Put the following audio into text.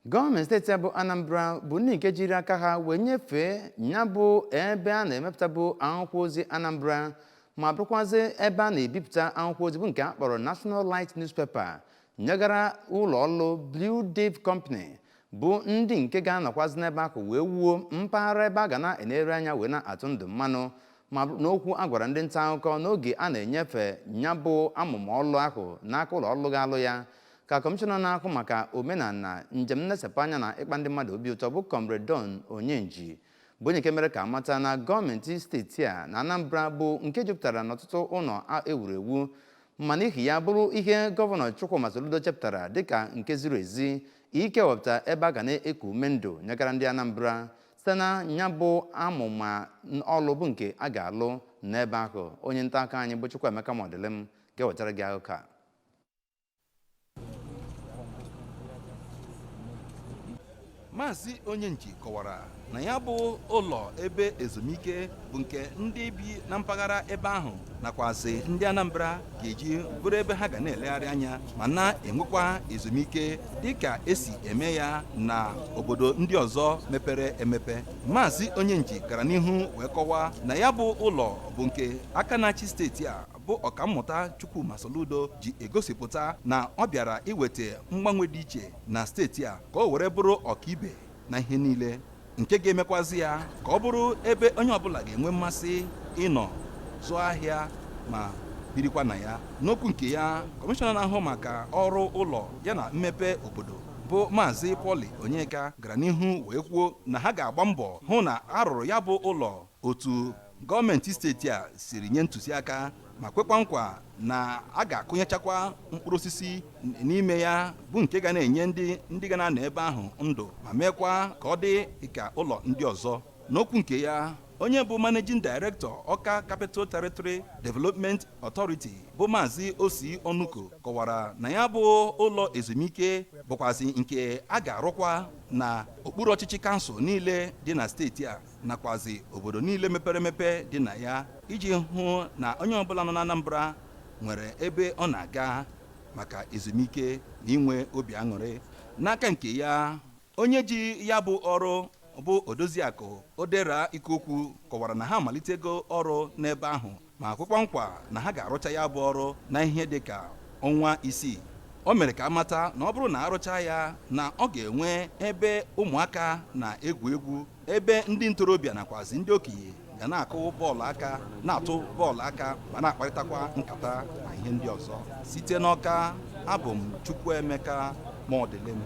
Gọọmenti steeti a bụ Anambra bụ ndị nke jiri aka ha wee nyefee ya bụ ebe a na-emepụta bụ akwụkwọ ozi Anambra, ma bụrụkwazị ebe a na-ebipụta akwụkwọ ozi bụ nke a kpọrọ National Light Newspaper, nyegara ụlọ ọrụ Blue Dave Company, bụ ndị nke ga-anọkwazị n'ebe ahụ wee wuo mpaghara ebe a ga na-enere anya wee na-atụ ndụ mmanụ. Ma n'okwu a gwara ndị nta akụkọ n'oge a na-enyefe ya bụ amụma ọlụ ahụ n'aka ụlọ ọlụ ga-alụ ya, ka kọmishọna na-ahụ maka omenala, njem nlesapụ anya na ịkpa ndị mmadụ obi ụtọ, bụ Comrade Don Onyenji, bụ onye nke mere ka amata na gọọmenti steeti a na Anambra bụ nke jupụtara n'ọtụtụ ụlọ ewuru ewu, ma n'ihi ya bụrụ ihe Gọvanọ Chukwuma Soludo chepụtara dịka nke ziri ezi ikewapụta ebe a ga na-eku ume ndụ nyegara ndị Anambra site na ya bụ amụma ọlụ bụ nke a ga-alụ n'ebe ahụ. Onye nta akụkọ anyị bụ Chukwuemeka Modilim ga-ewetara gị akụkọ a. Maazị Onyenji kọwara na ya bụ ụlọ ebe ezumike bụ nke ndị bi na mpaghara ebe ahụ nakwazị ndị Anambra ga-eji bụrụ ebe ha ga na-elegharị anya ma na-enwekwa ezumike dịka esi eme ya na obodo ndị ọzọ mepere emepe. Maazị Onyenji gara n'ihu wee kọwaa na ya bụ ụlọ bụ nke aka na-achị steeti a bụ Ọkammụta Chukwuma Soludo ji egosipụta na ọ bịara iweta mgbanwe dị iche na steeti a ka o were bụrụ ọkaibe na ihe niile, nke ga-emekwazi ya ka ọ bụrụ ebe onye ọbụla ga-enwe mmasị ịnọ zụọ ahịa ma birikwa na ya. N'okwu nke ya, kọmishọna na-ahụ maka ọrụ ụlọ ya na mmepe obodo bụ Maazị Pọli Onyeka gara n'ihu wee kwuo na ha ga-agba mbọ hụ na a rụrụ ya bụ ụlọ otu gọọmenti steeti a siri nye ntụziaka, ma kwekwa nkwa na a ga-akụnyechakwa mkpụrụ osisi n'ime ya bụ nke ga na-enye ndị ga na-anọ ebe ahụ ndụ ma meekwa ka ọ dị ka ụlọ ndị ọzọ. N'okwu nke ya, onye bụ Managing Director Ọka Capital Territory Development Authority bụ Maazị Osi Onuko kọwara na ya bụ ụlọ ezumike bụkwazị nke a ga-arụkwa na okpuru ọchịchị kansụl niile dị na steeti a nakwazi obodo niile mepere emepe dị na ya, iji hụ na onye ọbụla nọ na Anambra nwere ebe ọ na-aga maka ezumike na inwe obi aṅụrị. N'aka nke ya, onye ji ya bụ ọrụ bụ Odoziakụ Odera Ikookwu kọwara na ha amalitego ọrụ n'ebe ahụ ma kwekwa nkwa na ha ga-arụcha ya bụ ọrụ na ihe dịka ọnwa 6. O mere ka amata na ọ bụrụ na arụcha ya, na ọ ga-enwe ebe ụmụaka na-egwu egwu, ebe ndị ntorobịa nakwazi ndị okenye ga na-akụ bọọlụ aka, na-atụ bọọlụ aka ma na-akparịtakwa nkata na ihe ndị ọzọ. Site n'Ọka, abụ m Chukwuemeka Modilim.